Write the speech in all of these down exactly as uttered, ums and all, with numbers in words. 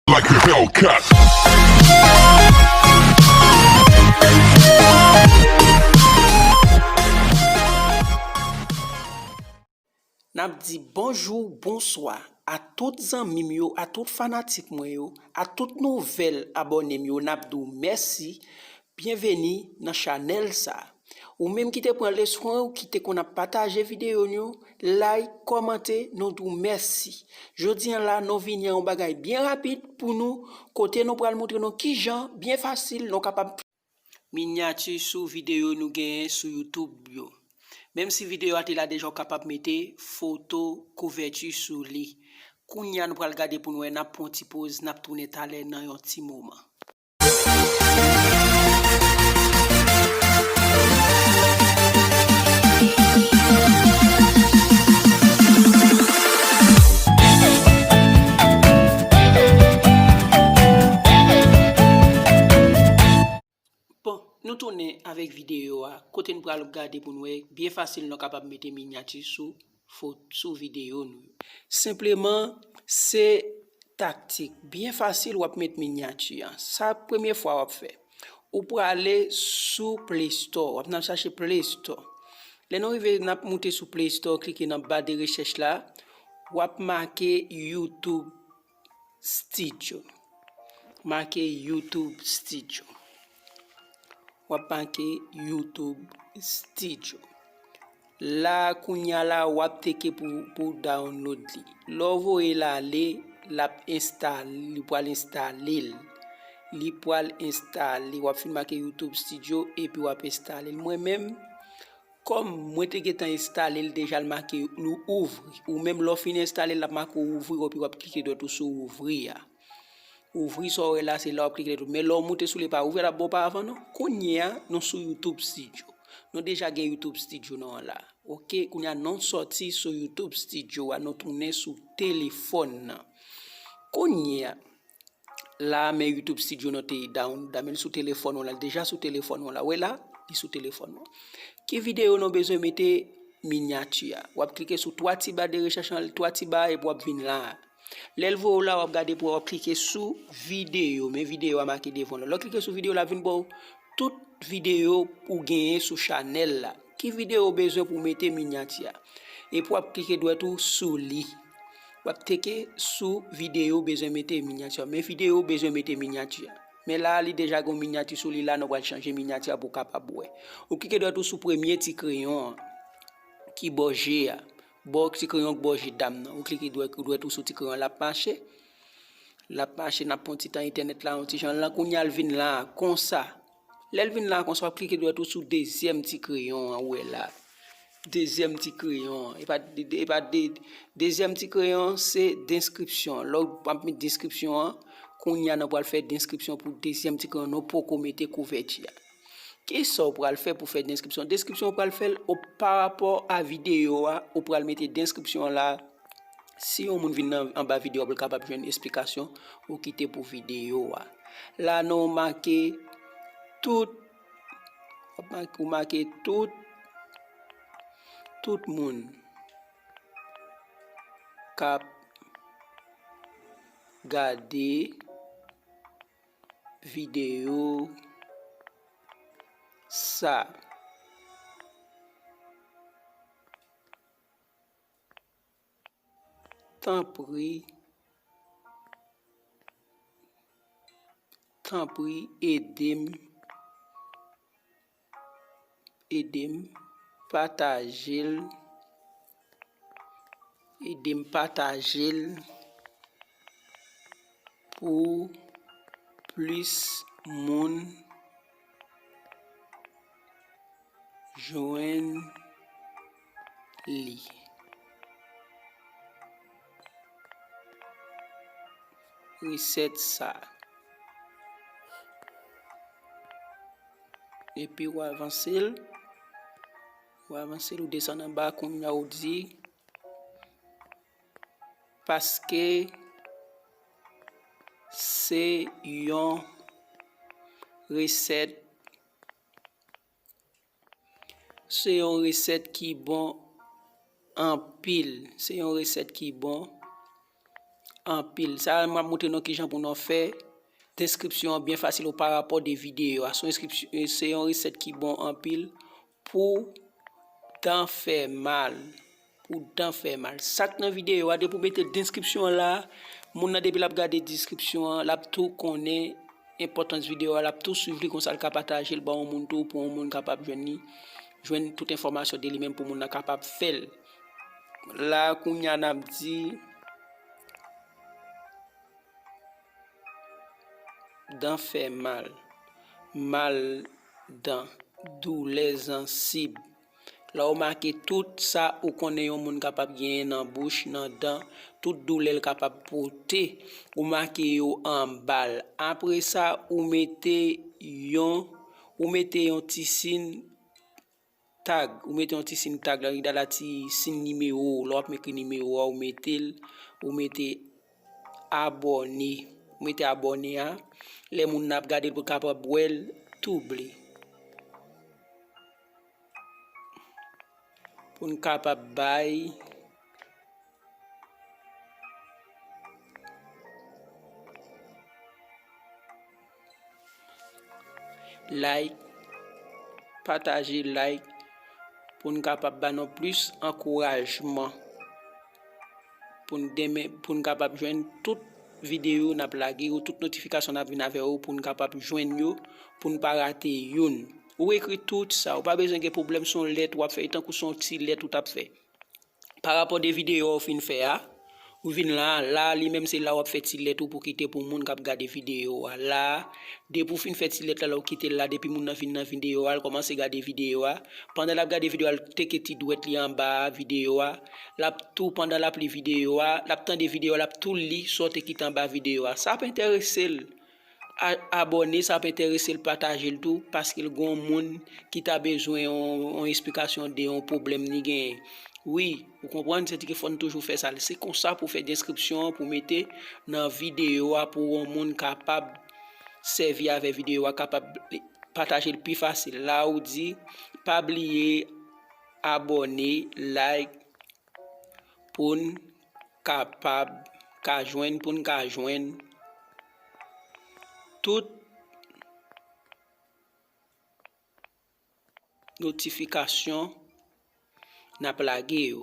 Like a Hellcat. N ap di bonjou, bonswa a tout zanmi m yo, a tout fanatik mwen yo, a tout nouvèl abòne m yo. N ap di w mèsi, byenveni nan chanèl sa. Ou menm ki te pran leswen w, ki te konn ap pataje videyo nou yo, like, kòmante, nou di w mèsi. Jodi a la, nou vini a yon bagay byen rapid pou nou, kote nou pral montre nou kijan, byen fasil, nou kapab minyati sou videyo nou genyen sou YouTube yo. Menm si videyo a te la deja, w kapab mete foto kouvèti sou li. Kounye a nou pral gade pou nou wè, n ap pran yon ti poz, n ap tounen talè nan yon ti moman. Bon, nou tounen avèk videyo a, kote n pral gade pou n wè, byen fasil nou kapab mete minyati sou fo-, sou videyo nou yo. Senpleman, se taktik byen fasil w ap met minyati an. Sa premye fwa w ap fè. Ou prale sou Play Store, w ap nan chache Play Store. Lè nou rive, n ap moute sou Play Store, klike nan ba de rechèch la, w ap make YouTube Studio. Make YouTube Studio. W ap make YouTube Studio. La, kounye a la, w ap teke pou, pou download li. Lè w voye l ale, l ap enstale, li pral enstale l. Li pral enstale. W ap fin make YouTube Studio epi w ap enstale l. Mwen menm, kòm mwen te gentan enstale l deja, l make nou ouvri. Ou menm, lè w fin enstale l, l ap make w ouvri, epi w ap klike dwèt ou sou ouvri a. Ouvri sa w wè la, se la w ap klike dwèt ou. Men lè w moute sou li, pa ouvri l ap ba w pa avan non. Kounye a, nou sou YouTube Studio. Nou deja gen YouTube Studio nou an la. Oke, kounye a nou sòti sou YouTube Studio a, nou tounen sou telefòn nan. Kounye a, la, men YouTube Studio nou te download, men l sou telefòn ou la, l deja sou telefòn ou la. Wè la, li sou telefòn ou. Ki videyo nou bezwen mete minyati a? W ap klike sou twa ti ba de rechèch an, twa ti ba, epi w ap vin la. Lè l voye w la, w ap gade pou w ap klike sou videyo, men videyo a make devan l. Lè w klike sou videyo, l ap vin ba w tout videyo ou genyen sou chanèl la. Ki videyo w bezwen pou w mete minyati a? Epi w ap klike dwèt ou sou li. W ap teke sou videyo w bezwen mete minyati a. Men videyo w bezwen mete minyati a. Men la, li deja gen yon minyati sou li la, nou pral chanje minyati a pou w kapab wè. Ou klike dwèt ou sou premye ti kreyon an ki bò je a. Bò ti kreyon k bò je dam nan. Ou klike dwèt, dwèt ou sou ti kreyon, l ap mache. L ap mache, n ap pran ti tan entènèt la, yon ti jan lan, kounye a l vin la, konsa. Lè l vin la, konsa, w ap klike dwèt ou sou dezyèm ti kreyon an, ou wè la. Dezyèm ti kreyon an. E pa, e pa de, dezyèm ti kreyon an, se deskripsyon. Lè w ap met deskripsyon an, kounye a nou pral fè deskripsyon pou dezyèm ti kreyon an, nou poko mete kouvèti a. Kisa w pral fè pou fè deskripsyon? Deskripsyon w pral fè l, ou, pa rapò a videyo a, ou pral mete deskripsyon la. Si yon moun vin nan, anba videyo a pou l kapab jwenn esplikasyon, ou kite pou videyo a. La, nou make tout, ou make, ou make tout, tout moun k ap gade videyo sa. Tanpri, tanpri ede m, ede m pataje l, ede m pataje l pou plis moun jwenn li. Resèt sa. Epi w avanse l. Ou avanse l, ou desann anba, kounye a ou di, paske se yon resèt, se yon resèt ki bon anpil. Se yon resèt ki bon anpil. Sa a, m ap montre nou kijan pou nou fè deskripsyon an byen fasil ou parapò de videyo a. Se yon deskripsyon, se yon resèt ki bon anpil pou dan fè mal. Pou dan fè mal. Sa k nan videyo a, depi w mete deskripsyon an la, moun nan depi l ap gade deskripsyon an, l ap tou konnen enpòtans videyo a, l ap tou swiv li, konsa l ka pataje l ba yon moun tou, pou yon moun kapab jwenn li, jwenn tout enfòmasyon de li menm, pou moun nan kapab fè l. La, kounye a, n ap di, dan fè mal, mal dan, doulè zansib. Lè w make tout sa ou konnen yon moun kapab genyen nan bouch, nan dan, tout doulè l kapab pote, ou make yo anba l. Apre sa, ou mete yon, ou mete yon ti siy tag, ou mete yon ti siy tag la, li da la ti siy nimewo, lè w ap ekri nimewo a, ou mete l, ou mete abòne, ou mete abòne a, lè moun nan ap gade l pou l kapab wè l, double. Pou n kapab bay like, pataje, like, pou n kapab ba nou plis ankourajman, pou n demen, pou n kapab jwenn tout videyo n ap lage yo, tout notifikasyon n ap vin avè yo, pou n kapab jwenn yo, pou n pa rate youn. Ou ekri tout sa, ou pa bezwen gen pwoblèm, se yon lèt w ap fè, e tankou se yon ti lèt ou t ap fè. Parapò de videyo a ou fin fè a, ou vin la, la li menm se la w ap fè ti lèt ou pou kite pou moun k ap gade videyo a. La, depi w fin fè ti lèt la, la w kite l la, depi moun nan vin nan videyo a, l kòmanse gade videyo a. Pandan l ap gade videyo a, l teke ti dwèt li anba videyo a. L ap tou, pandan l ap li videyo a, l ap tande videyo a, l ap tou li sa w te kite anba videyo a. Sa ap enterese l. A-, abòne, sa ap enterese l, pataje l tou, paske l gen yon moun ki ta bezwen yon, yon esplikasyon de yon pwoblèm li genyen. Wi, ou konprann, sètike fò n toujou fè sa. Se konsa pou fè deskripsyon an, pou mete nan videyo a, pou yon moun kapab sèvi avè videyo a, kapab pataje l pi fasil. La ou di, pa bliye abòne, like, pou n kapab ka jwenn, pou n ka jwenn tout notifikasyon n ap lage yo.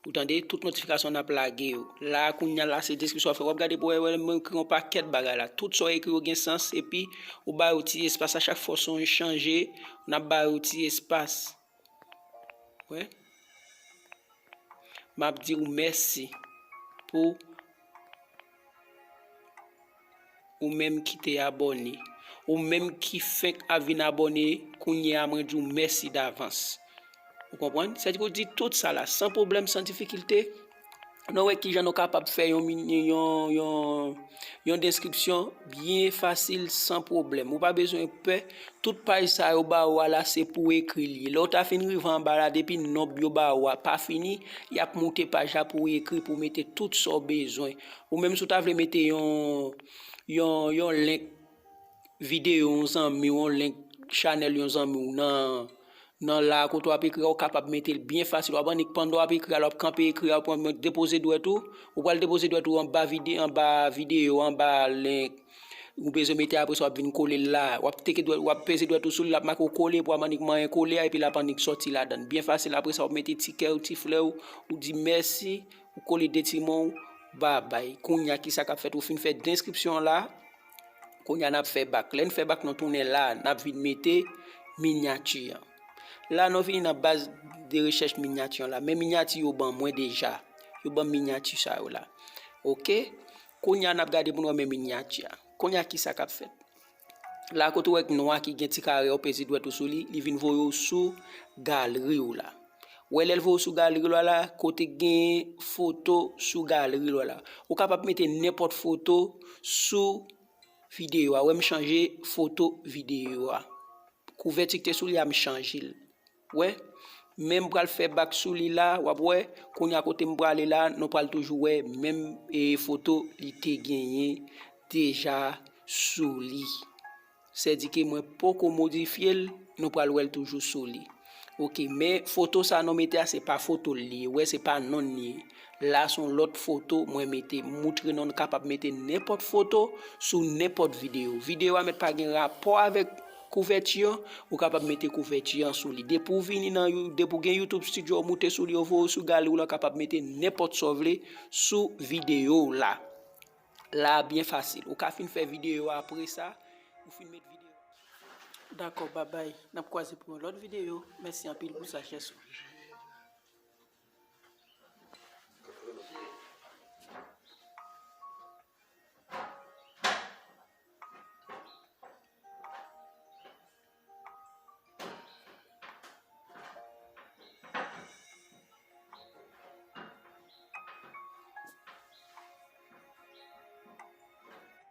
Ou tande? Tout notifikasyon n ap lage yo. La, kounye a la, se deskripsyon w ap fè. W ap gade pou w wè, wè, mwen ekri yon pakèt bagay la. Tout sa w ekri yo gen sans, epi ou ba yo ti espas a chak fwa son chanje, n ap ba yo ti espas. Wè. M ap di w mèsi pou ou menm ki te abòne. Ou menm ki fenk ap vin abòne, kounye a mwen di w mèsi davans. Ou konprann? Sètike w di tout sa la, san pwoblèm, san difikilte. Nou wè kijan nou kapab fè yon, yon, yon, yon deskripsyon byen fasil, san pwoblèm. Ou pa bezwen pè. Tout paj sa yo ba ou a la, se pou w ekri li. Lè w ta fin rive anba la, depi nonb yo ba ou a pa fini, y ap moute paj la pou w ekri, pou w mete tout sa w bezwen. Ou menm si w ta vle mete yon, yon, yon link videyo yon zanmi w, yon link chanèl yon zanmi w nan, nan la kote w ap ekri a, ou kapab mete l byen fasil. W ap annik pandan w ap ekri a, w ap kanpe ekri a, w ap depoze dwèt ou, ou pral depoze dwèt ou anba vide-, anba videyo, anba link. Ou bezwen mete apre sa, w ap vin kole l la. W ap teke dwèt, w ap peze dwèt ou sou li, l ap make w kole, pou w ap annik manyen kole a, epi l ap annik sòti ladan l. Byen fasil, apre sa, w ap mete ti kè w, ti flè w, ou di mèsi, ou kole de ti mo w, babay. Kounye a, kisa k ap fèt? Ou fin fè deskripsyon la, kounye a, n ap fè bak. Lè n fè bak, nou tounen la, n ap vin mete minyati an. La, nou vini nan baz de rechèch minyati an la. Men minyati yo ban mwen deja. Yo ban m minyati sa yo la. Oke? Kounye a, n ap gade pou n wè men minyati a. Kounye a, kisa k ap fèt? La, kote w wè nwa ki gen ti kare, w peze dwèt ou sou li, li vin voye w sou galri w la. Ou wè lè l voye w sou galri w la, kote gen foto sou galri w la. Ou kapab mete nenpòt foto sou videyo a. Wè m chanje foto videyo a. Kouvèti ki te sou li a, m chanje l. Wè, men m pral fè bak sou li la, w ap wè, kounye a kote m prale la, nou pral toujou wè menm, e, foto li te genyen deja sou li. Sètike mwen poko modifye l, nou pral wè l toujou sou li. Oke, men foto sa nou mete a, se pa foto l li ye, wè, se pa non l li ye. La se yon lòt foto mwen mete, moutre nou, nou kapab mete nenpòt foto sou nenpòt videyo. Videyo a mèt pa gen rapò avèk kouvèti an, ou kapab mete kouvèti an sou li. Depi w vini nan You-, depi w gen YouTube Studio, w moute sou li, yo voye w sou galri w la, w kapab mete nenpòt sa w vle sou videyo w la. La a byen fasil. Ou ka fin fè videyo a apre sa, ou fin met videyo. Dakò, babay. N ap kwaze pou yon lòt videyo. Mèsi anpil pou sajès ou.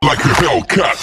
Like a Hellcat.